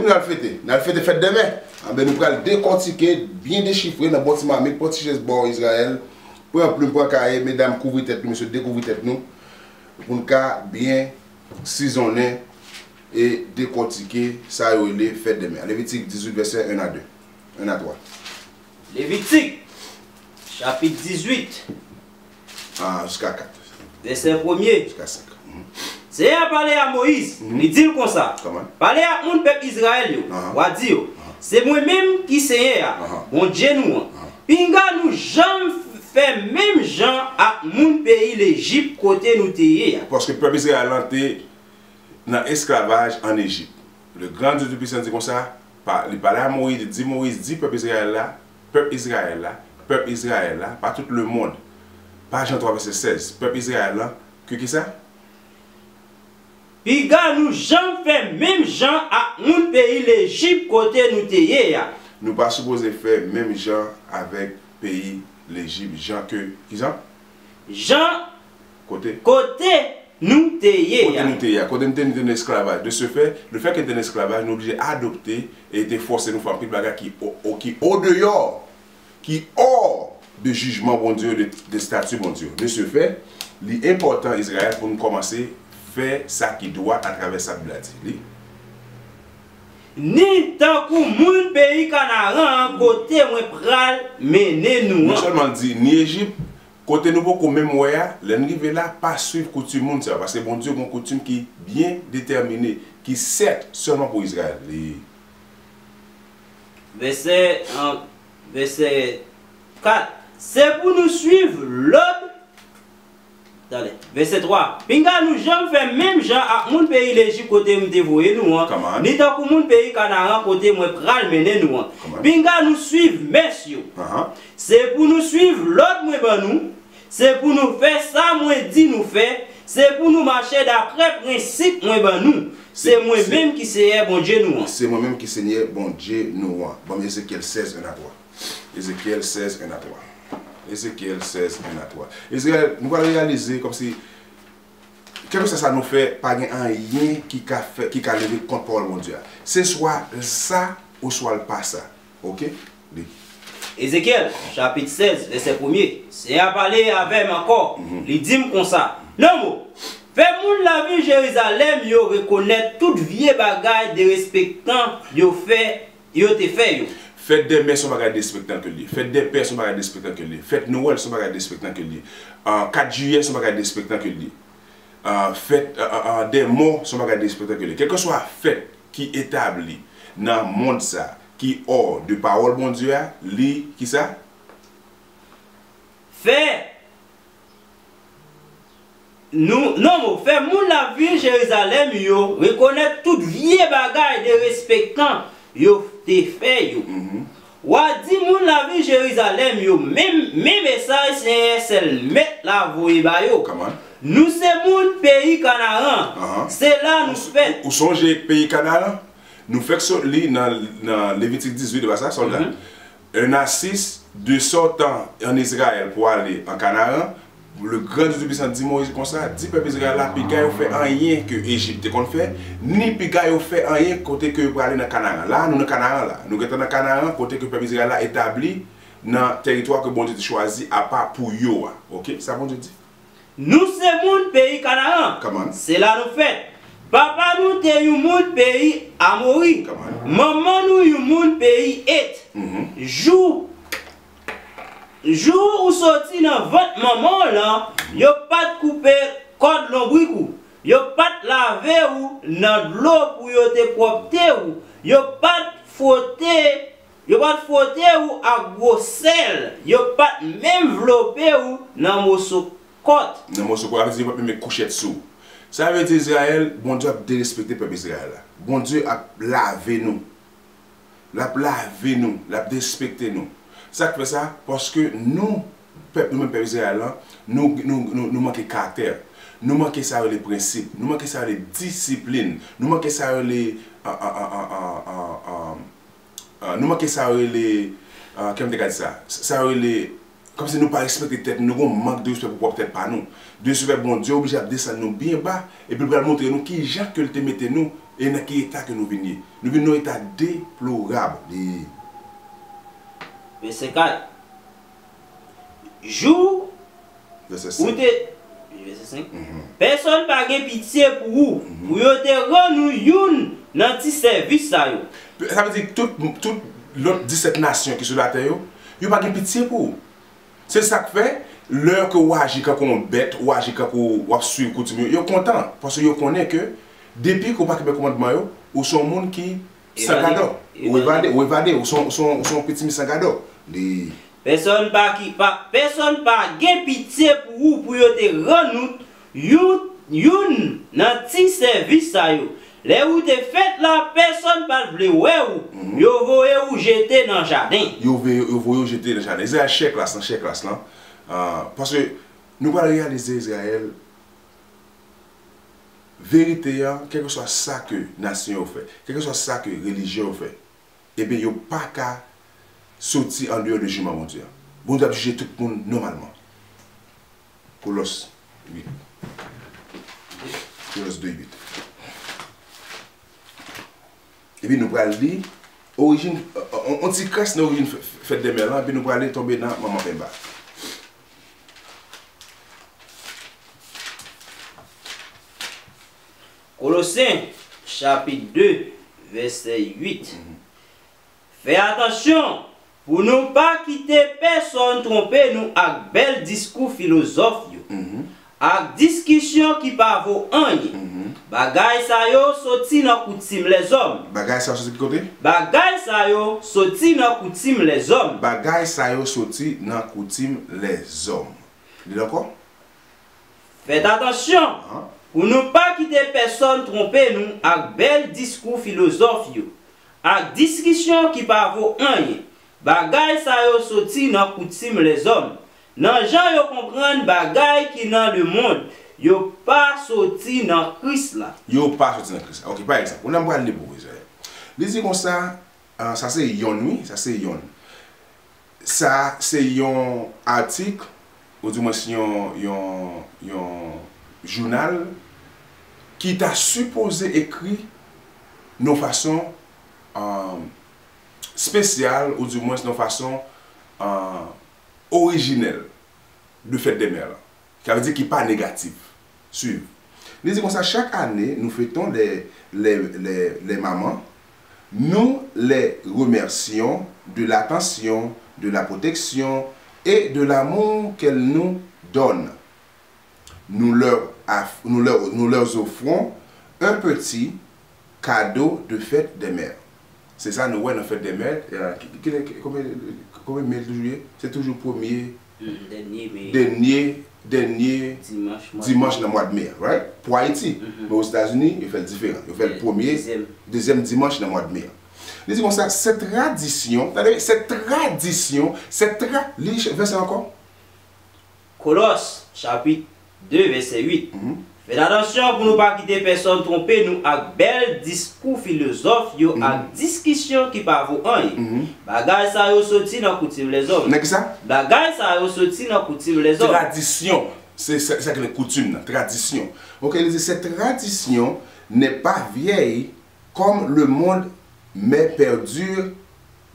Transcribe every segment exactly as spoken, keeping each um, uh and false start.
N al fete, n al fete fèt dèmen. Anben, nou pral dekòtike, byen dechifre nan bon ti mamit, pran ti chèz bò Izrayèl, pran plim, pran kaye, medam, kouvri tèt nou, mesye, dekouvri tèt nou, pou n ka byen sizonnen e dekòtike sa yo rele fèt dèmen. Levitik dizuit, vèsè en a de, en a twa. Levitik, chapit dizuit, Ah, jiska kat. Vèsè premye. Jiska senk. Mhm. Senyè a pale a Moyiz, li di l konsa, Kòman? Pale ak moun pèp Izrayèl yo, Aha. w a di yo, Se mwen menm ki Senyè a, Aha. Bondye nou an. Aha. Pinga nou janm fè menm jan ak moun peyi Lejip kote nou te ye a. Paske pèp Izrayèl lan te nan esklavaj ann Ejip. Le Grand Dieu Tout-Puissant di konsa, pa, li pale a Moyiz, li di Moyiz, di pèp Izrayèl la, pèp Izrayèl la, pèp Izrayèl la, pa tout lemonn. Pa Jan twa vèsè sèz, pèp Izrayèl la, ke kisa? Piga nou janm fè menm jan ak moun peyi Lejip kote nou te ye a. Nou pa sipoze fè menm jan avèk peyi Lejip, jan ke, kisa? Jan Kote? Kote nou te ye Kote a. Nou te ye a, kote nou te, nou te nan esklavaj. De ce fait, le fait ke nou te nan esklavaj, nou oblije adopte e te fòse nou fè anpil bagay ki o, o, ki odeyò, ki hors de jijman Bondye, de, de stati Bondye. De ce fait, li enpòtan Izrayèl pou nou kòmanse fè sa ki dwat atravè sa Bib la di. Li. Ni tankou moun peyi Kanaran an kote mwen pral mennen nou Non an. Sèlman l di, ni Ejip, kote nou poko menm wè a, lè n rive la, pa swiv koutim moun sa yo, paske Bondye gen yon koutim ki byen detèmine, ki sèt sèlman pou Izrayèl. Li. Vèsè, an, vèsè kat. Se pou nou swiv lòd. Tande. Vèsè twa. Pinga nou janm fè menm jan ak moun peyi Lejip kote m te voye nou an, Kòman? Ni tankou moun peyi Kanaran kote mwen pral mennen nou an. Kòman? Pinga nou swiv mès yo. Ahan. Se pou nou swiv lòd mwen ban nou. Se pou nou fè sa mwen di nou fè. Se pou nou mache daprè prensip mwen ban nou. Se Se- mwen se- menm ki Senyè Bondye nou an. Se mwen menm ki Senyè Bondye nou an. Ban m Ezekyèl sèz, en a twa. Ezekyèl sèz, en a twa. Ezekyèl sèz, en a twa. Izrayèl, nou pral reyalize kòmsi, kèlkeswa sa nou fè, pa gen anyen ki ka fè, ki ka leve kont pawòl Bondye a. Se swa l sa, oswa l pa sa. Oke? Li. Ezekyèl, chapit sèz, vèsè premye. Senyè a pale avè m ankò. Li di m konsa, Nonm, fè moun lavil Jerizalèm yo rekonèt tout vye bagay derespektan yo fè, yo te fè yo. Fèt dè mè se yon bagay derespektan ke l ye. Fèt dè pè se yon bagay derespektan ke l ye. Fèt Nwèl se yon bagay derespektan ke l ye. Ah, kat jiyè se yon bagay derespektan ke l ye. Ah, fèt, ah, ah, ah, dè mò se yon bagay derespektan ke l ye. Kèlkeswa fèt ki etabli nan mond sa, ki hors de pawòl Bondye a, li, kisa? Fè nou, Nonm, fè moun lavil Jerizalèm yo rekonèt tout vye bagay derespektan yo te fè yo. W a di moun lavil Jerizalèm yo menm, men mesaj Senyè sèl Mèt la voye ba yo. Kòman? Nou se moun peyi Kanaran. Ahan. Se la nou fèt. Ou sonje peyi Kanaran? Nou fèk sot li nan, nan Levitik dizuit, e pa sa, sòlda? En a sis, de sortant en Israël pour aller en Canaan, le Grand Dieu Tout-Puissant di Moyiz konsa, di pèp Izrayèl la, piga yo fè anyen ke Ejip te konn fè, ni piga yo fè anyen kote ke yo prale nan Kanaran. La, nou nan Kanaran la. Nou gentan nan Kanaran, kote ke pèp Izrayèl la etabli nan tèritwa ke Bondye te chwazi apa pou yo a. Oke? Sa Bondye di? Nou se moun peyi Kanaran. Kòman? Se la nou fèt. Papa nou te yon moun peyi Amori. Kòman? Manman nou yon moun peyi Et. Mhm. Jou, jou ou soti nan vant manman w lan, yo pa t koupe kòd lonbrik ou. Yo pa t lave ou nan dlo pou yo te pwòpte ou. Yo pa t fwote, yo pa t fwote ou ak gwo sèl. Yo pa t menm vlope ou nan moso kòt. Nan moso kòt, sa vle di yo p ap menm met kouchèt sou ou. Sa vle di Izrayèl, Bondye ap derespekte pèp Izrayèl la. Bondye ap lave nou. L ap lave nou, l ap derespekte nou. Sa k fè sa? Paske nou, pèp, nou menm pèp Izrayèl la, nou, nou, nou, nou manke karaktè. Nou manke sa yo rele prensip. Nou manke sa yo rele disiplin. Nou manke sa yo rele, ah, ah, ah, ah, ah, ah, ah, ah, nou manke sa yo rele, ah, kòman m te ka di sa? Sa yo rele, kòmsi nou pa respekte tèt nou, nou gen yon mank de respè pou pwòp tèt pa nou. De ce fait, Bondye oblije ap desann nou byen ba, epi l pral montre nou kijan ke l te mete nou E nan ki eta ke nou vin ye? Nou vin nan yon eta deplorab. Li Vèsè kat. Jou Vèsè ou senk. te. Vèsè senk. Pèsòn pa gen pitye pou ou, pou yo te rann ou youn nan ti sèvis sa yo. Sa vle di tout, tout lòt disèt nasyon ki sou latè yo, yo pa gen pitye pou ou. Se sa k fè, lè ke w aji kankou yon bèt, w aji kankou w ap swiv koutim yo, yo kontan, paske yo konnen ke depi ke w pa kenbe kòmandman yo, ou se yon moun ki san gadò. Ou evade, ou evade, ou se yon, ou se yon, ou se yon pitit san gadò. Li Pèsòn pa ki pa pèsòn pa gen pitye pou ou pou yo te rann ou youn youn nan ti sèvis sa yo. Lè ou te fèt la, pèsòn pa t vle wè ou. Yo voye ou jete nan jaden. Yo voye, yo voye ou jete nan jaden. Izrayèl, chè klas lan, chè klas lan. Ah, paske nou pral reyalize, Izrayèl, verite an, kèlkeswa sa ke nasyon yo fè, kèlkeswa sa ke relijyon yo fè, ebyen, yo pa ka soti andeyò de jijman Bondye a. Bondye ap jije tout moun nòmalman. Kolòs uit. Kolòs de uit. Epi nou pral li orijin, on, on ti kras nan orijin fè- fè- fèt dè mè lan, epi nou pral li tonbe nan manman penba. Kolosyen, chapit de, vèsè uit. Fè atansyon pou nou pa kite pèsòn twonpe nou ak bèl diskou filozòf yo, ak diskisyon ki pa vo anyen. Bagay sa yo soti nan koutim lèzòm. Bagay sa yo soti ki kote? Bagay sa yo soti nan koutim lèzòm. Bagay sa yo soti nan koutim lèzòm. Li ankò? Fèt atansyon pou nou pa kite pèsòn twonpe nou ak bèl diskou filozòf yo, ak diskisyon ki pa vo anyen. Bagay sa yo soti nan koutim lèzòm, nan jan yo konprann bagay ki nan lemonn, yo pa soti nan Kris la. Yo pa soti nan Kris la. Oke, pa egzanp, ou nan pral li pou Izrayèl. Li di konsa, ah, sa se yonn, wi, sa se yonn. Sa se yon atik, oudimwens yon, yon, yon jounal ki ta sipoze ekri nan fason, ah, espesyal, oudimwens nan fason, ah, orijinèl de fèt dè mè lan. Sa vle di ki pa negatif. Suiv. Li di konsa, chaque année, nous fêtons les, les, les, les mamans. Nous les remercions de l'attention, de la protection et de l'amour qu'elles nous donnent. Nous leur, aff- nous leur, nous leur offrons un petit cadeau de fête des mères. Se sa nou wè nan fèt dè mè. Ki, ki, ki, konbyen, konbyen mè l toujou ye? Se toujou premye, dènye, dènye dimanch nan mwa d me a, right? Pou Ayiti. Men Ozetazini, yo fè l diferan. Yo fè l premye, dezyèm dimanch nan mwa d me a. Li di konsa, cette tradition, tande, cette tradition, cette tra, li vèsè ankò. Kolòs, chapit de, vèsè uit. Fèt atansyon pou nou pa kite pèsòn twonpe nou ak bèl diskou filozòf yo ak diskisyon ki pa vo anyen. Bagay sa yo soti nan koutim lèzòm. Nan ki sa? Bagay sa yo soti nan koutim lèzòm. Tradisyon. Se sa ki rele koutim nan. Tradisyon. Oke, li di, cette tradition n'est pas vieille comme le monde, mais perdure,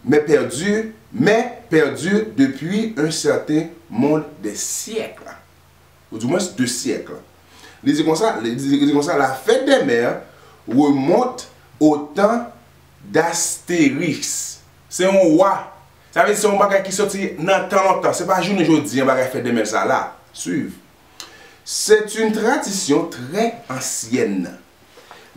mais perdure, mais perdure depuis un certain monde des siècles. Ou di mwens de syèk. Li di konsa, li di, li di konsa, la fête des mères remonte au temps d'Astérix. Se yon wa. Sa vle di se yon bagay ki soti nan tan lontan. Se pa jounen jodi an bagay fèt dè mè sa la. Suiv. C'est une tradition très ancienne.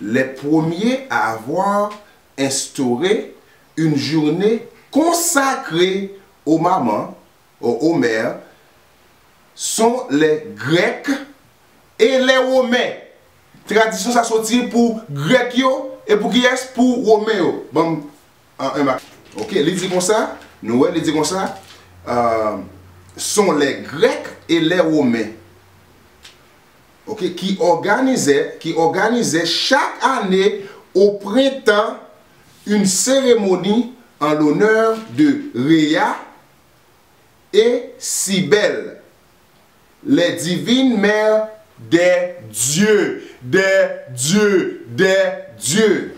Les premiers à avoir instauré une journée consacrée aux mamans, aux, aux mères, sont les Grecs et les Romains. Tradisyon sa soti pou Grèk yo e pou kiyès? Pou Women yo. Ban m an, an mak. Oke, li di konsa, nou wè, li di konsa, euh, sont les Grecs et les Romains. Oke, qui organisaient, qui organisaient chaque année au printemps une cérémonie en l'honneur de Rhéa et Cybèle, les divines mères des dieux. Des dieux, des dieux.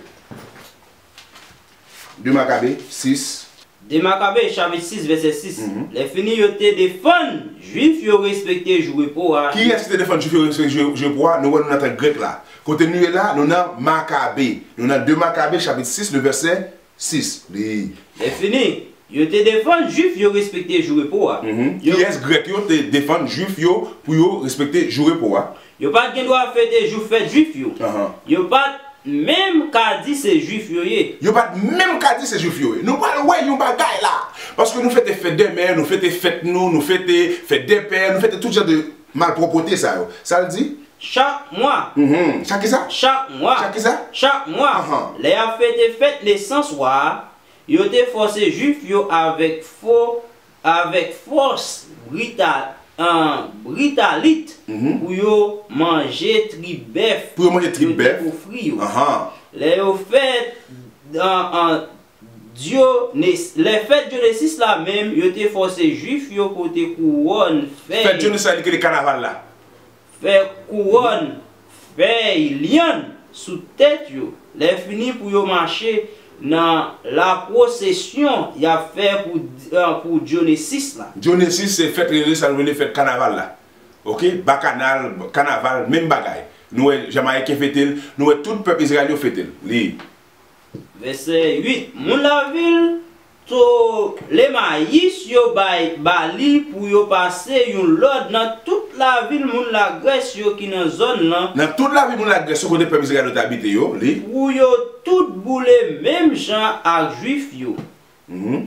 De Makabe sis. De Makabe, chapit sis, vèsè sis. Mhm. Lèfini, yo te defann Jwif yo respekte jou repo a. Kiyès ki te defann Jwif yo respekte jou, jou repo a? Nou wè nou nan tan grèk la. Kote nou ye la, nou nan Makabe. Nou nan de Makabe, chapit sis, le vèsè sis. Li. Lèfini, yo te defann Jwif yo respekte jou repo a. Mhm. Yo Kiyès grèk yo te defann Jwif yo pou yo respekte jou repo a? Yo pa t gen dwa fete jou fèt Jwif yo. Ahan. Yo pa t menm ka di se Jwif yo ye. Yo pa t menm ka di se Jwif yo ye. Nou pral wè yon bagay la. Paske nou fete fèt dè mè, nou fete fèt nou, nou fete fèt dè pè, nou fete tout jan de malpwòpte sa yo. Sa l di? Chak mwa. Mhm. Chak kisa? Chak mwa. Chak kisa? Chak mwa. Ahan. Lè y ap fete fèt nesans wa a, yo te fòse Jwif yo avèk fo, avèk fòs brita, an, britalit Mhm. pou yo manje trip bèf Pou yo manje trip yo te bèf. ofri yo. Ahan. Lè yo fèt, an, an, Dyones-, lè fèt Dyonesis la menm, yo te fòse Jwif yo pote kouwòn fèy. Fèt Dyonesis la, li rele kanaval la. Fè kouwòn fèy lyann sou tèt yo. Lèfini pou yo mache nan lapwosesyon y ap fè pou, eh, pou Dyonesis la. Dyonesis se fèt rele sa nou rele fèt kanaval la. Oke? Bakanal, kanaval, menm bagay. Nou wè Jamayiken fete l, nou wè tout pèp Izrayèl yo fete l. Li. Vèsè uit. Moun lavil Tolemayis yo bay ba li pou yo pase yon lòd nan tout lavil moun Lagrès yo ki nan zòn lan. Nan tout lavil moun Lagrès yo kote pèp Izrayèl yo te abite yo, li. Pou yo tout boule menm jan ak Jwif yo. Mhm.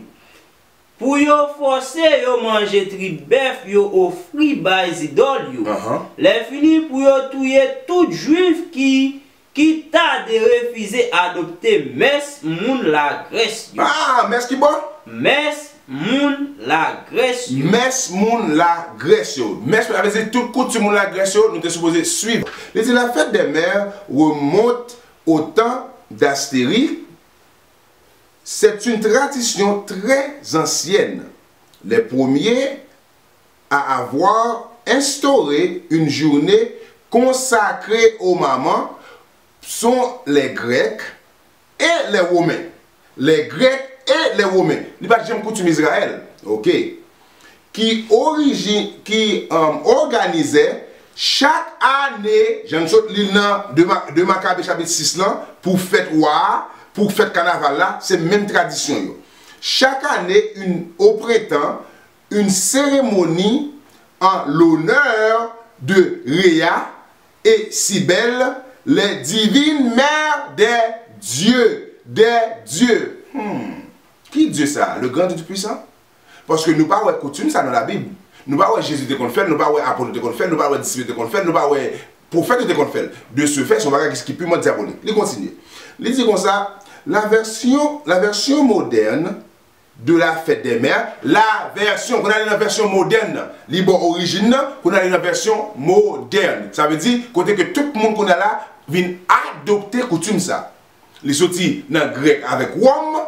Pou yo fòse yo manje trip bèf yo ofri bay zidòl yo. Ahan. Lèfini pou yo touye tout Jwif ki ki ta de refize adopte mès moun Lagrès yo. Ah, mès ki bò? Mès moun Lagrès yo. Mès moun Lagrès yo. Mès, sa vle di tout koutim moun Lagrès yo, nou te sipoze swiv. Li di, la fête des mères remonte au temps d'Astérique. C'est une tradition très ancienne. Les premiers à avoir instauré une journée consacrée aux mamans sont les Grecs et les Romains. Les Grecs et les Romains. Li pa t janm koutim Izrayèl. Oke. Ki orijin, ki, um, òganize chak ane, jan n sot li l nan de Ma-, de Makabe chapit sis lan, pou fèt wa a, pou fèt kanaval la, se menm tradisyon yo. Chaque année, une, au printemps, une cérémonie en l'honneur de Rhéa et Cybèle, les divines mères des dieux, des dieux. Hmm. Ki Dye sa? Le Grand et Tout-Puissant? Paske nou pa wè koutim sa nan Labib. Nou pa wè Jezi te konn fè l, nou pa wè apot yo te konn fè l, nou pa wè disip yo te konn fè l, nou pa wè pwofèt yo te konn fè l. De ce fait, se yon bagay ki, ki piman dyabolik. Li kontinye. Li di konsa, la version, la version moderne de la fête des mères, la version, kounye a li nan vèsyon modèn nan. Li ba w orijin nan, kounye a li nan vèsyon modèn. Sa vle di, kote ke tout moun kounye a la vin adopte koutim sa. Li soti nan grèk avèk Wòm,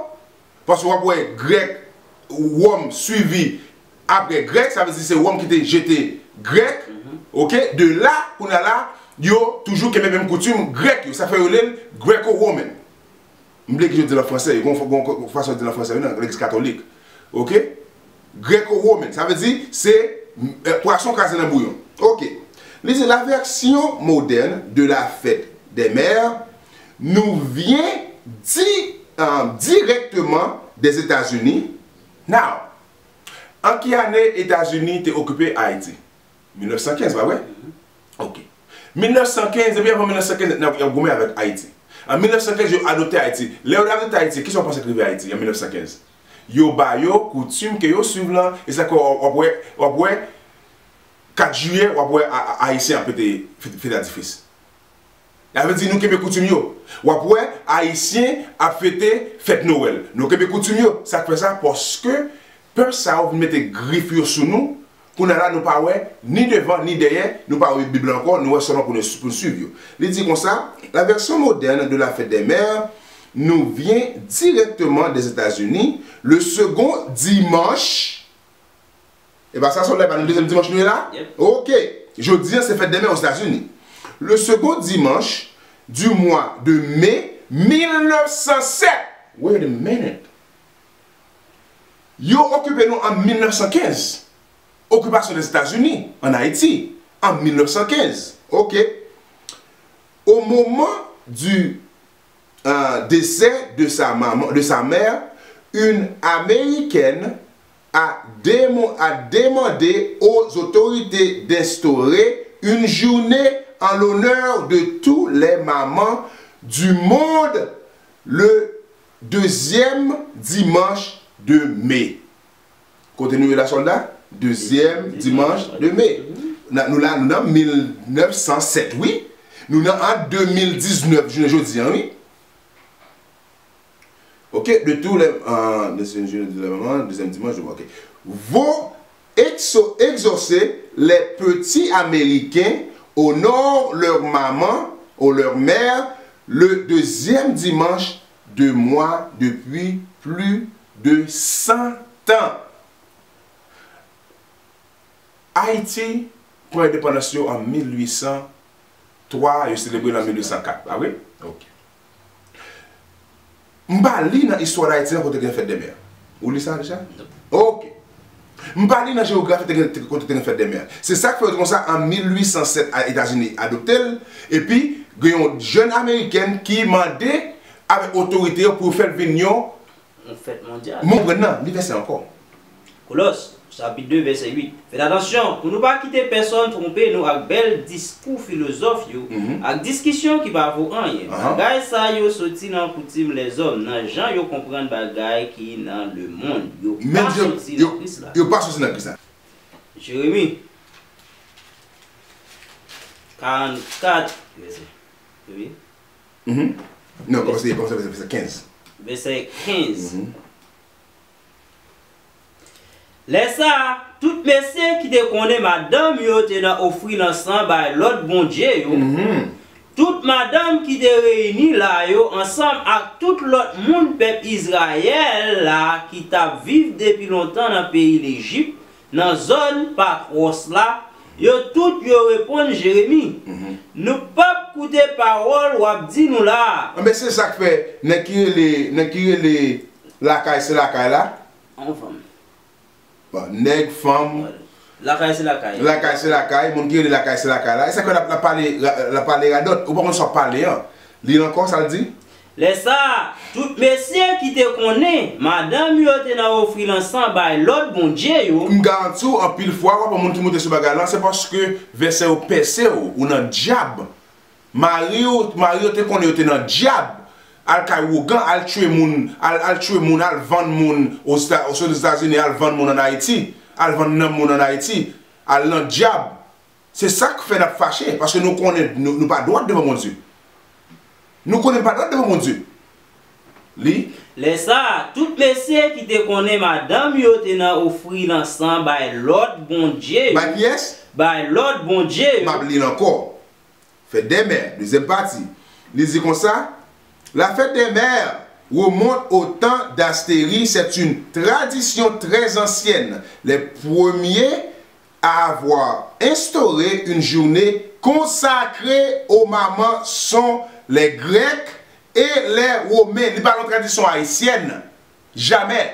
paske w ap wè grèk, Wòm swivi apre grèk, sa vle di se Wòm ki te jete grèk, Mhm. oke? De la, kounye a la, yo toujou kenbe menm koutim grèk yo, sa fè yo rele l Greco-Roman. M bliye kijan yo di l an fransè, gon, gon, gon fason yo di l an fransè, wi, nan legliz katolik. Oke? Greco-Roman, sa vle di, se, eh, pwason kraze nan bouyon. Oke. Li di, la version moderne de la fête des mères nous vient di-, euh, directement des États-Unis. Now, an ki ane Etazini te okipe Ayiti? Mil nèf san kenz, pa vre? Mhm. Ok. Mil nèf san kenz, depi avan mil nèf san kenz, nèg yo ap goumen avèk Ayiti. An mil nèf san kenz, yo adopte Ayiti. Lè yo adopte Ayiti, kisa w panse k rive Ayiti an mil nèf san kenz? Yo ba yo koutim ke yo swiv lan, e sa k fè w ap wè, w ap wè, kat jiyè, w ap wè a, a, Ayisyen ap pete fè, fè difis. Sa vle di nou kenbe koutim yo. W ap wè Ayisyen ap fete fèt Nwèl. Nou kenbe koutim yo. Sa k fè sa? Paske pèp sa yo vin mete grif yo sou nou. Kounye a la, nou pa wè ni devan ni dèyè, nou pa wè Bib la ankò, nou wè sèlman pou nou, pou nou swiv yo. Li di konsa, la version moderne de la fête des mères nous vient directement des États-Unis, le second dimanche E pa sa, Solèy, pa nou dezyèm dimanch nou ye la? Yep. Ok. Jodi a, se fèt dè mè Ozetazini. Le second dimanche du mois de mai mil nèf san sèt. Wait a minute. Yo okipe nou an mil nèf san kenz. Okipasyon Lèzetazini an Ayiti an mil nèf san kenz. Ok. Au moment du euh, décès de sa maman, de sa mère, une Américaine a, démo- a demandé aux autorités d'instaurer une journée en l'honneur de tous les mamans du monde le deuxième dimanche de mai. Kote nou ye la, sòlda? Dezyèm dimanch de me. Na- Nou la, nou nan mil nèf san sèt, wi. Nou nan an de mil diznèf, jounen jodi an, wi. Ok, de tous les, euh, de ce jour de la maman, deuxième dimanche de mois, ok. Vont exo- exaucer les petits Américains honorent leur maman ou leur mère le deuxième dimanche de mois depuis plus de cent ans. Ayiti pran endepandans yo an mil uit san twa, yo selebre l an mil uit san kat, pa vre? Ok. M pa li nan istwa Dayiti an kote gen fèt dè mè. Ou li sa deja? Ok. M pa li nan jewografi te gen- kote te gen fèt dè mè. Se sa k fè yo di konsa an mil uit san sèt a Etazini adopte l, epi gen yon jèn amerikèn ki mande avèk otorite yo pou yo fè l vin yon Yon fèt mondyal. Mon pran nan, li vèsè ankò. Kolòs, chapit de, vèsè uit. Fèt atansyon pou nou pa kite pèsonn twonpe nou ak bèl diskou filozòf yo, Mhm. ak diskisyon ki pa vo anyen. Ahan. Bagay sa yo soti nan koutim lèzòm, nan jan yo konprann bagay ki nan lemonn. Yo pa Menm yo, soti yo, nan Kris la. Yo pa soti nan Kris la. Jeremi karannkat, vèsè. Wi. Mhm. Non, kòmanse, kòmanse vèsè, vèsè kenz. Vèsè kenz. Mhm. Lè sa a, tout mesye ki te konnen madanm yo te nan ofri lansan bay lòt bondye yo, Mhm. tout madanm ki te reyini la yo, ansanm ak tout lòt moun pèp Izrayèl la ki t ap viv depi lontan nan peyi Lejip, nan zòn Patwòs la, yo tout yo reponn Jeremi, Mhm. Nou p ap koute pawòl w ap di nou la a. Anben, se sa k fè nèg ki rele, nèg ki rele lakay se lakay la. An fanm. Bon, nèg, fanm. Lakay se lakay. Lakay se lakay, moun ki rele lakay se lakay la. E sa k fè l ap, l ap pale, l ap pale radòt. Ou pa konn sa w ap pale an. Li ankò, sa l di? Lè sa a, tout mesye ki te konnen madanm yo te nan ofri lansan bay lòt bondye yo. M garanti w, anpil fwa, w ap wè moun ki moute sou bagay lan, se paske vèsè yo pèse w, ou nan dyab. Mari w, mari yo te konnen yo te nan dyab. Al kay wougan, al tchwe moun, al, al tchwe moun, al vann moun Osta- Ozetazini, al vann moun ann Ayiti, al vann nanm moun ann Ayiti, al nan dyab. Se sa k fè n ap fache, paske nou konnen nou, nou pa dwat devan Bondye. Nou konnen nou pa dwat devan Bondye. Li. Lè sa a, tout mesye ki te konnen madanm yo te nan ofri lansan bay lòt bondye yo. Bay kiyès? Bay lòt bondye yo. M ap li l ankò. Fête des mères, deuxième partie. Li di konsa, la fête des mères remonte au temps d'Astérie, c'est une tradition très ancienne. Les premiers à avoir instauré une journée consacrée aux mamans sont les Grecs et les Romains. Li pa yon tradisyon ayisyèn. Jamè.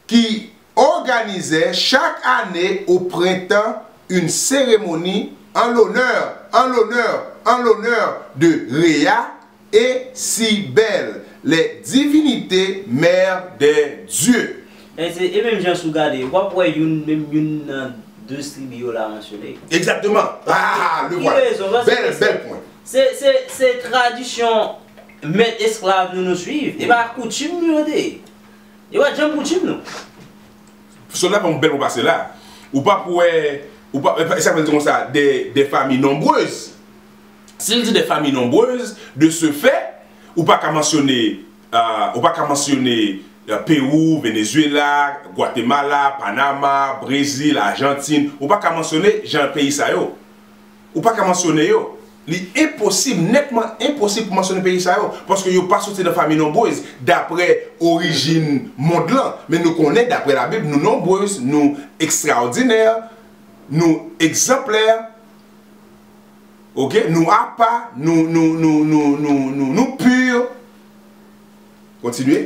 Qui organisait chaque année au printemps une cérémonie en l'honneur, en l'honneur, en l'honneur de Rhéa et Cybèle, les divinités mères des dieux. E se, e menm jan si w gade, w ap wè youn, menm youn nan douz tribi yo la mansyone. Exactement. Ah, le voilà. Ki rezon? Paske bèl, se, bèl pwen. Se, se, se tradisyon mèt esklav nou, nou swiv. E pa koutim nou yo te ye. Yo pa janm koutim nou. Sòlda pa yon bèl pwen pase la. Ou p ap wè, ou pa, e sa k fè l di konsa, de, de famille nombreuse. Si l di de famille nombreuse, de ce fait, ou pa ka mansyone, euh, ou pa ka mansyone, euh, Pewou, Venezuela, Gwatemala, Panama, Brezil, Ajantin, ou pa ka mansyone jan peyi sa yo. Ou pa ka mansyone yo. Li enposib, nètman enposib pou mansyone peyi sa yo, paske yo pa soti nan fami nonbrez, daprè orijin mond lan. Men nou konnen, daprè Labib, nou nonbrez, nou ekstraòdinè, nou egzanplè. Ok, nou apa, nou, nou, nou, nou, nou, nou, nou pur. Kontinye.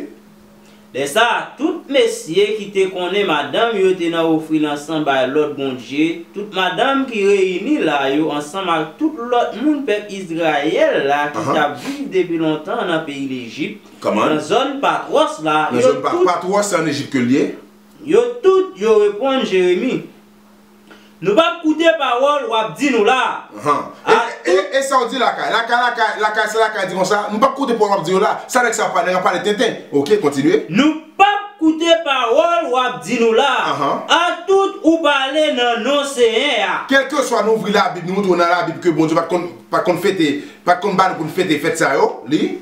Lè sa a, tout mesye ki te konnen madanm yo te nan ofri lansan bay lòt bondye, tout madanm ki reyini la yo ansanm ak tout lòt moun pèp Izrayèl la ki Ahan. t ap viv depi lontan nan peyi Lejip, Kòman? nan zòn Patwòs la, Nan yo zòn Pa-, tout, Patwòs, se ann Ejip ke l ye? yo tout, yo reponn Jeremi, Nou p ap koute pawòl w ap di nou la a. Ahan. E, e, e sa w di lakay? Lakay, lakay, lakay, se lakay di konsa, nou p ap koute pawòl w ap di yo la. Sa nèg sa ap pale, nèg ap pale tenten. Ok, kontinye. Nou p ap koute pawòl w ap di nou la a. Ahan. Atout ou pale nan non Senyè a. Kèlkeswa nou ouvri Labib, nou montre w nan Labib ke Bondye pa t konn, pa t konn fete, pa t konn ba nou pou n fete fèt sa yo, li.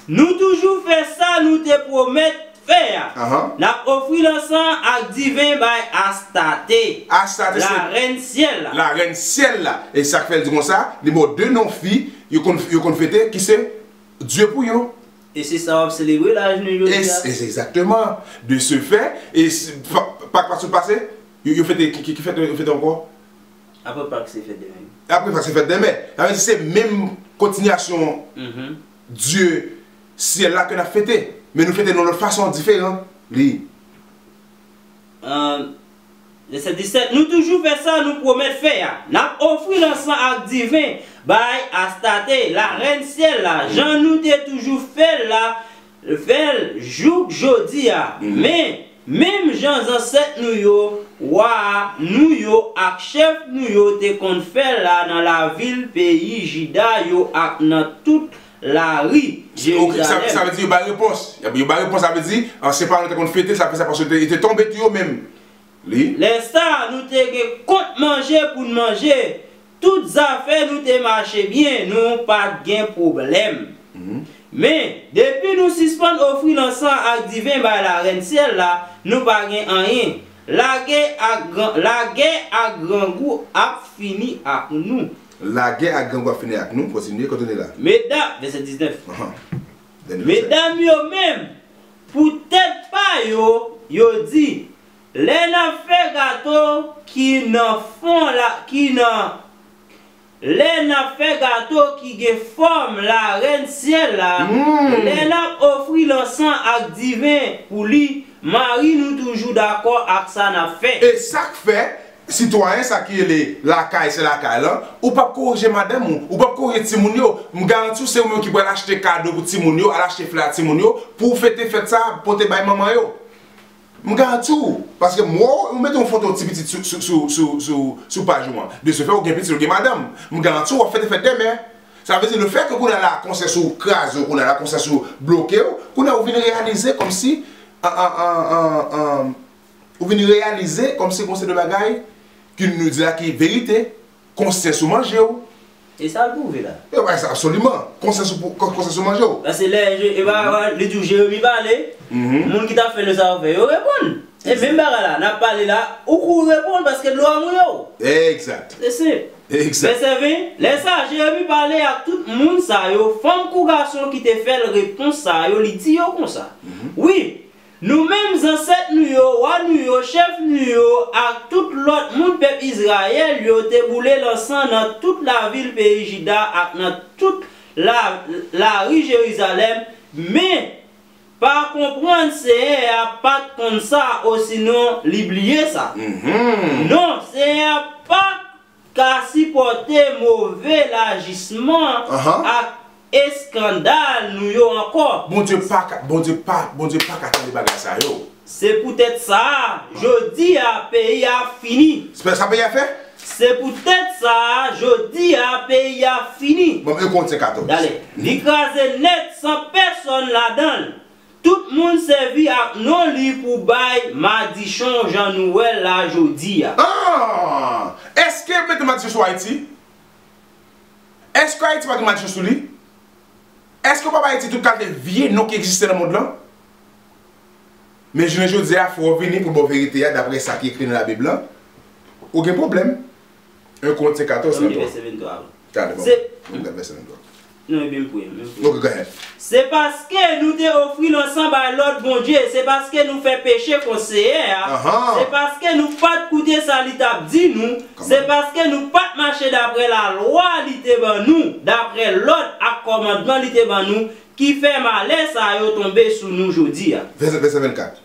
Nou toujou fè sa nou te pwomèt fè a. Ahan. N ap ofri lansan ak diven bay Astate, Astate, se larèn syèl la. Larèn syèl la. E sa k fè l di konsa, li ba w de non fi, yo konn, yo konn fete, ki se Dye pou yo. E se sa w ap selebre la jounen jodi a. E s-, e se egzakteman. De ce fait, e s-, pa, Pak pa sot pase, yo, yo fete, ki, ki, ki fèt yo fete ankò? Apre Pak, se fèt dèmen. Apre Pak, se fèt dèmen. Sa vle di se menm kontinyasyon Mhm. Dye syèl la ke n ap fete. Men nou fete l yon lòt fason, diferan. Li. An, vèsè disèt, nou toujou fè sa nou pwomèt fè a. N ap ofri lansan ak diven bay Astate, larèn syèl la, jan nou te toujou fè l la, fè l jouk jodi a. Mhm. Men, menm jan zansèt nou yo, wa nou yo ak chèf nou yo te konn fè l la nan lavil peyi Jida yo ak nan tout lari Ok, sa, Jerizalèm. Sa vle di yo bay repons. Yo bay repons, sa vle di, ansyen paran yo te konn fete, sa fè sa paske yo te, yo te tonbe tou yo menm. Li. Lè sa a, nou te gen kont manje pou n manje. Tout zafè nou te mache byen, nou pa t gen pwoblèm. Mhm. Men, depi nou sispann ofri lansan ak diven bay larèn syèl la, nou pa gen anyen. Lagè ak gran, lagè ak grangou ap fini ak nou. Lagè ak grangou ap fini ak nou. Kontinye, kote nou ye la? Medam, vèsè diznèf. Ahan. Vèsè diznèf. Medam yo menm, pou tèt pa yo, yo di, Lè n ap fè gato ki nan fon la, ki nan, lè n ap fè gato ki gen fòm larèn syèl la, Mm. lè n ap ofri lansan ak diven pou li, mari nou toujou dakò ak sa n ap fè. E sa k fè, sitwayen sa ki rele lakay, se lakay lan, ou p ap korije madanm ou, ou p ap korije timoun yo. M garanti w, se ou menm ki pral achte kado pou timoun yo, al achte flè a timoun yo, pou w fete fèt sa, pote bay manman yo. M garanti w, paske m wè w, ou mete yon foto ti pitit sou, sou, sou, sou, sou, sou paj ou an. De ce fait, ou gen pitit, ou gen madanm. M garanti w, w ap fete fèt dèmen. Sa vle di, le fait que kounye a la, konsyans ou kraze w, kounye a la, konsyans ou bloke w, kounye a ou vin reyalize kòmsi, an, an, an, an, an, ou vin reyalize kòmsi gon seri de bagay ki nou di la ki verite. Konsyans ou manje w. E sa l pwouve la. E, wè, sa, absoliman. Konsyans ou, pou- kon- konsyans ou manje w. Paske lè, je- e pa, pa- li di w Jeremi pale, Mhm. moun ki t ap fè le sa yo fè, yo reponn. E menm bagay la, n ap pale la, ou kou reponn paske dlo a mouye w. Egzat. Se senp. Egzat. Vèsè ven, lè sa a, Jeremi pale ak tout moun sa yo, fanm kou gason ki te fè l repons sa yo, li di yo konsa, Mhm. Wi, Nou menm, zansèt nou yo, wa nou yo, chèf nou yo, ak tout lòt moun pèp Izrayèl yo te boule lansan nan tout lavil peyi Jida ak nan tout la, lari Jerizalèm, men pa konprann Senyè a pa t konn sa, osinon li bliye sa. Mhm. Non, Senyè a pa ka sipòte move lajisman Ahan. ak eskandal nou yo ankò. Bondye pa ka, Bondye pa, Bondye pa ka tande bagay sa yo. Se poutèt sa a, jodi a, peyi a fini. Se sa peyi a fè? Se poutèt sa a, jodi a, peyi a fini. Bon, e konte katòz. Dale. Li kraze nèt san pèsòn ladan l. Tout moun sèvi ak non li pou bay madichon jan nou wè l la jodi a. Ah! Èske yo mete madichon sou Ayiti? Èske Ayiti pa gen madichon sou li? Èske w pa bay Ayiti tout kalite vye non ki egziste nan mond lan? Men jounen jodi a, fò w vini pou w ba w verite a, daprè sa ki ekri nan Labib lan, ou gen pwoblèm. En Korentyen katòz, Ann li vèsè venntwa. Talè, bon. Se Nou gad vèsè venntwa. Non, ebyen, m priye, m priye. Ok, go ahead. Se paske nou te ofri lansan bay lòt bondye, se paske nou fè peche kont Seyè a, Ahan. se paske nou pa t koute sa li t ap di nou, Kòman? se paske nou pa t mache daprè lalwa li te ban nou, daprè lòd ak kòmandman li te ban nou, ki fè malè sa yo tonbe sou nou jodi a. Vèsè, vèsè vennkat.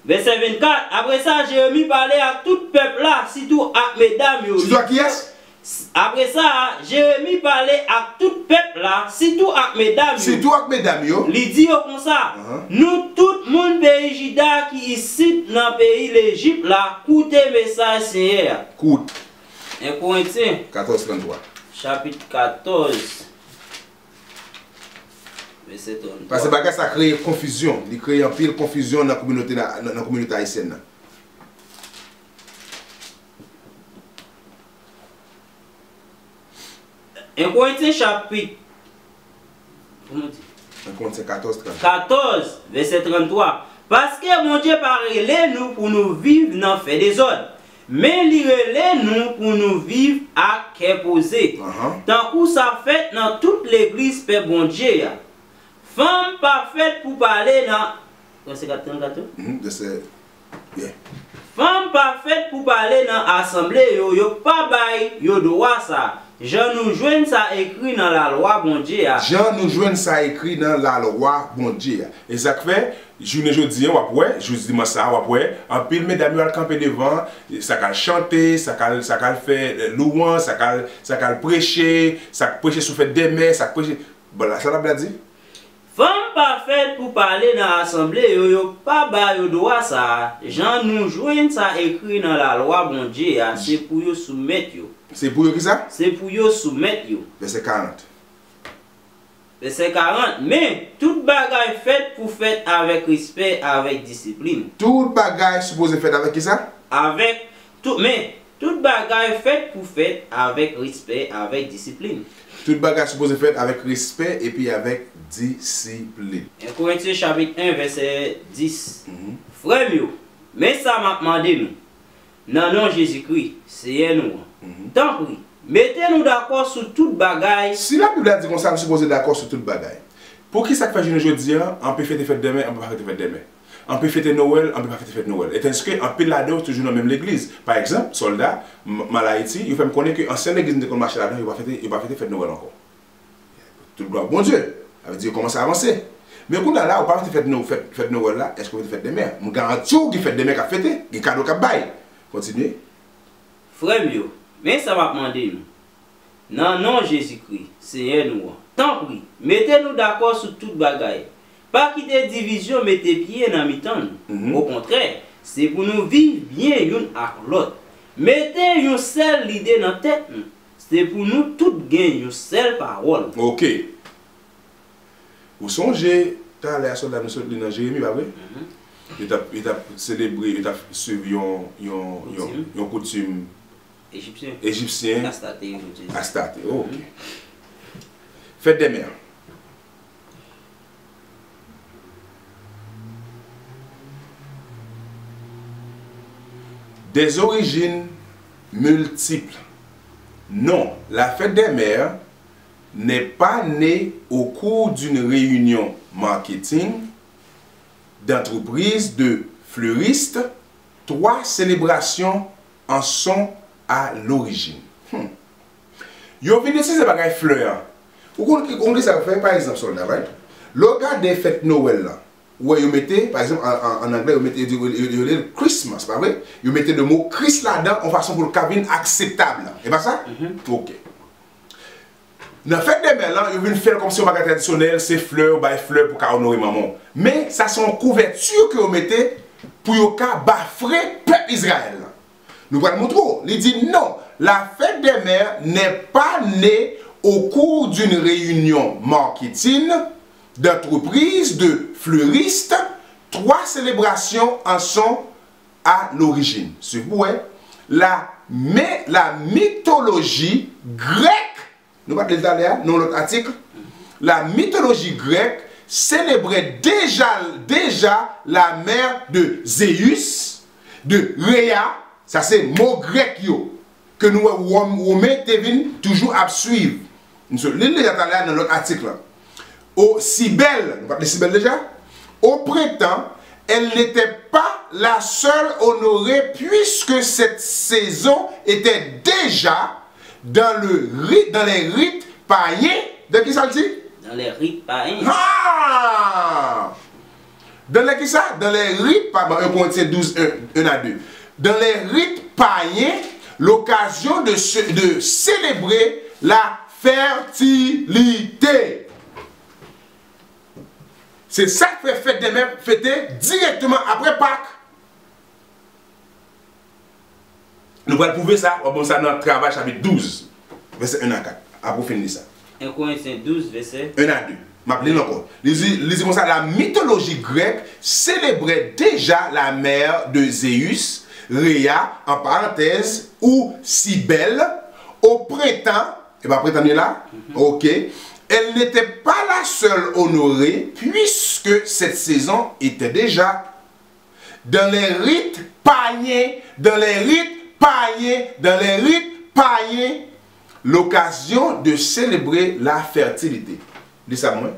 Vèsè vennkat, apre sa, Jeremi pale ak tout pèp la, sitou ak medam yo. Sitou ak kiyès? Apre sa, Jeremi pale ak tout pèp la, sitou ak medam yo. Sitou ak medam yo. Li di yo konsa, Ahan. Nou tout moun peyi Jida ki isit nan peyi Lejip la, koute mesaj Senyè a. Koute. En Korentyen, Katòz trannntwa. chapit katòz, vèsè trannntwa. Paske bagay sa kreye konfizyon. Li kreye anpil konfizyon nan kominote la, nan, nan kominote ayisyèn nan. En Korentyen chapit, kòman di? En Korentyen katòz trannntwa. Katòz, vèsè trannntwa. Paske Bondye pa rele nou pou nou viv nan fè dezòd, men li rele nou pou nou viv ak kè poze, Ahan. tankou sa fèt nan tout legliz pèp Bondye a. Fanm pa fèt pou pale nan, vèsè kat, trannkat tou? Mhm, vèsè, yeah. Fanm pa fèt pou pale nan asanble yo, yo pa bay yo dwa sa, jan nou jwenn sa ekri nan lalwa Bondye a. Jan nou jwenn sa ekri nan lalwa Bondye a. E sa k fè, jounen jodi a, w ap wè, jodi dimanch sa a, w ap wè, anpil medam yo al kanpe devan, sa k al chante, sa k al, sa k al fè, eh, louwanj, sa k al, sa k al preche, sa k preche sou fèt dè mè, sa k preche, bon, la, sa l ap la di? Fanm pa fèt pou pale nan asanble yo, yo pa ba yo dwa sa a, jan nou jwenn sa ekri nan lalwa Bondye a, se pou yo soumèt yo. Se pou yo kisa? Se pou yo soumèt yo. Vèsè karant. Vèsè karant, men tout bagay fèt pou fèt avèk respè, avèk disiplin. Tout bagay sipoze fèt avèk kisa? Avèk tout, men tout bagay fèt pou fèt avèk respè, avèk disiplin. Tout bagay sipoze fèt avèk respè epi avèk disiplin. En Korentyen chapit en, vèsè dis. Mhm. Frè m yo, men sa m ap mande nou, nan non Jezikri, Seyè nou an. Mhm. Tanpri, mete nou dakò sou tout bagay. Si Labib la di konsa, nou sipoze dakò sou tout bagay. Poukisa k fè jounen jodi a, anpil fete fèt dè mè, anpil pa fete fèt dè mè? Anpil fete Nwèl, anpil pa fete fèt Nwèl. E tandiske anpil ladan yo toujou nan menm legliz. Pa egzanp, sòlda, m, m al Ayiti, yo fè m konnen ke ansyen legliz m te konn mache ladan, yo pa fete, yo pa fete fèt Nwèl ankò. Tout glwa pou Bondye. Sa vle di yo kòmanse avanse. Men kounye a la, ou pa fete fèt Nou-, fèt, fèt Nwèl la, èske ou fete fèt dè mè? M garanti w gen fèt dè mè k ap fete, gen kado k ap bay. Kontinye. Frè m yo, men sa m ap mande nou. Nan non Jezikri, Seyè nou an, tanpri, mete nou dakò sou tout bagay. Pa kite divizyon mete pye nan mitan nou. Mhm. Okontrè, se pou nou viv byen youn ak lòt. Mete yon sèl lide nan tèt nou. Se pou nou tout gen yon sèl pawòl. Ok. Ou sonje, talè a sòlda nou sot li nan Jeremi, pa vre? Mhm. Yo t ap, yo t ap selebre, yo t ap swiv yon, yon, yon, Koutim. yon koutim Ejipsyen. Ejipsyen. Astarte, yo di. Astarte, oh, ok. Mhm. Fèt dè mè. Des origines multiples. Non, la fête des mères n'est pas née au cours d'une réunion marketing, d'entreprise, de fleuriste. Trois célébrations en sont à l'origine. Hmm. Yo vin itilize bagay flè an. Ou konn, ou konn kisa yo fè? Pa egzanp, sòlda, right? Lè w gade fèt Nwèl la, ou wè yo mete, pa egzanp, an, an, an anglè, yo mete, yo, yo, yo, yo rele l Christmas, pa vre? Yo mete le mo Kris ladan, yon fason pou l ka vin akseptab la. E pa sa? Mhm. Ok. Nan fèt dè mè lan, yo vin fè l kòmsi yon bagay tradisyonèl, se flè, yo bay flè pou ka onore manman w. Men, sa se yon kouvèti ke yo mete pou yo ka bafre pèp Izrayèl lan. Nou pral montre w. Li di, non, la fête des mères n'est pas née au cours d'une réunion marketing, d'entreprise, de fleuriste. Trois célébrations en sont à l'origine. Se pou wè, la, men, la mythologie grecque, nou pa t li l talè a, nan yon lòt atik, la mythologie grecque célébrait déjà, déjà la mère de Zéus, de Rhea, sa se mo grèk yo, ke nou wè Wòm, Women te vin toujou ap swiv. Nou sot li l deja talè a nan lòt atik lan. Aussi belle, nou pa t li si bèl deja? Au printemps, elle n'était pas la seule honorée, puisque cette saison était déjà dans le ri-, dans les rites païens. De ki sa l di? Dans les rites païens. Ah! Dans les ki sa? Dans les rites, pa-, bon, un Corinthiens douze, un, un à deux. Dans les rites païens, l'occasion de, se- de célébrer la fertilité. Se sa k fè fèt dè mè fete dirèkteman apre Pak. Nou pral pwouve sa, w ap wè sa nan Travay chapit douz, vèsè en a kat. Apre w fin li sa. En Korentyen douz, vèsè. En a de. M ap li l ankò. Li di, li di konsa, la mythologie grecque célébrait déjà la mère de Zéus, Rhéa, en parenthèse, ou Cybèle, au printemps, e pa printan li ye la? Ok. Elle n'était pas la seule honorée, puisque cette saison était déjà dans les rites païens, dans les rites païens, dans les rites païens, l'occasion de célébrer la fertilité. Li sa mwen.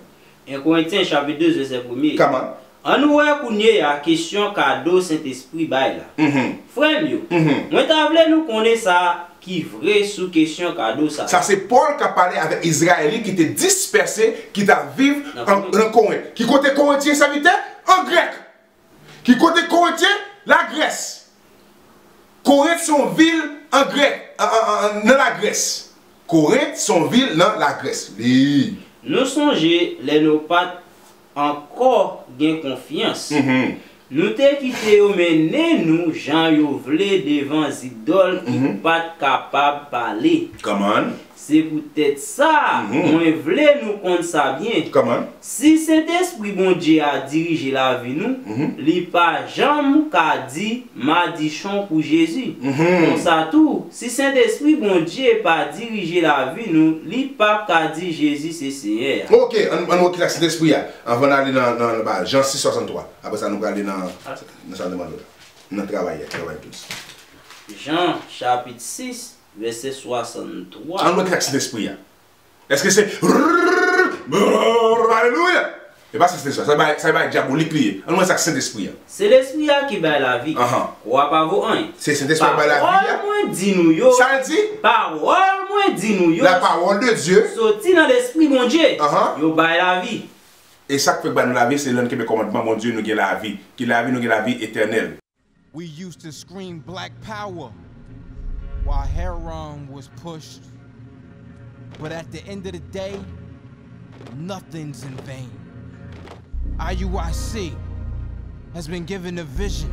En Korentyen chapit douz vèsè premye. Come on. Ann wè kounye a kesyon kado Sentespri bay la. Mhm. Frè m yo, Mhm. mwen ta vle nou konnen sa ki vre sou kesyon kado sa. Sa se Pòl k ap pale avèk Izrayelit ki te dispèse, ki t ap viv Nan an- Korent. nan Korent. Ki kote Korent ye, sèvitè? An Grèk. Ki kote Korent ye? Lagrès. Korent se yon vil an Grèk, an- an- an- nan Lagrès. Korent se yon vil nan Lagrès. Li. Nou sonje lè nou pa t ankò gen konfyans. Mhm. Nou te kite yo mennen nou jan yo vle devan zidòl ki Mhm. pa t kapab pale. Come on. Se poutèt sa, Mhm. mwen vle nou konn sa byen. Come on. Si Sentespri Bondye a dirije lavi nou, Mhm. li pa janm ka di madichon pou Jezi. Mhm. Konsa tou, si Sentespri Bondye pa dirije lavi nou, li p ap ka di Jezi se Senyè a. Ok, ann ann wè ki sa Sentespri a. Anvan n ale nan, nan, nan ba- Jan sis swasanntwa. Apre sa, nou prale nan, nan sa l te mande la. Nan Travay, Travay douz. Jan, chapit sis, vèsè swasanntwa. Ann wè ki sa Sentespri a. Èske se Alelouya? E pa sa Sentespri a. Sa bay, sa bay dyabolik li ye. Ann wè sa Sentespri a. Se Lespri a ki bay lavi. Ahan. Kwa pa vo anyen. Se Sentespri a bay lavi a. Pawòl mwen di nou yo. Sa l di? Pawòl mwen di nou yo. La parole de Dieu. Soti nan Lespri Bondye. Ahan. Yo bay lavi. E sa k fè k ba nou lavi, se lè n kenbe kòmandman Bondye, nou gen lavi. Ki lavi, nou gen lavi etènèl. We used to scream Black Power while Heron was pushed. But at the end of the day, nothing's in vain. I U I C has been given a vision.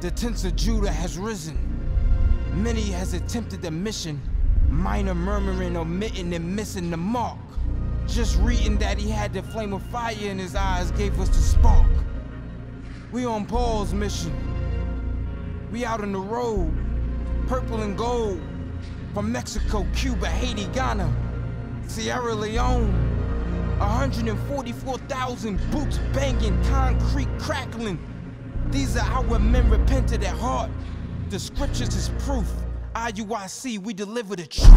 The tents of Judah has risen. Many has attempted the mission, minor murmuring, omitting, and missing the mark. Just reading that he had the flame of fire in his eyes gave us the spark. We on Paul's mission. We out on the road. Purple and gold. From Mexico, Cuba, Haiti, Ghana, Sierra Leone. A hundred and forty-four thousand boots banging, concrete crackling. These are our men repented at heart. The scriptures is proof. I U I C, we deliver the truth.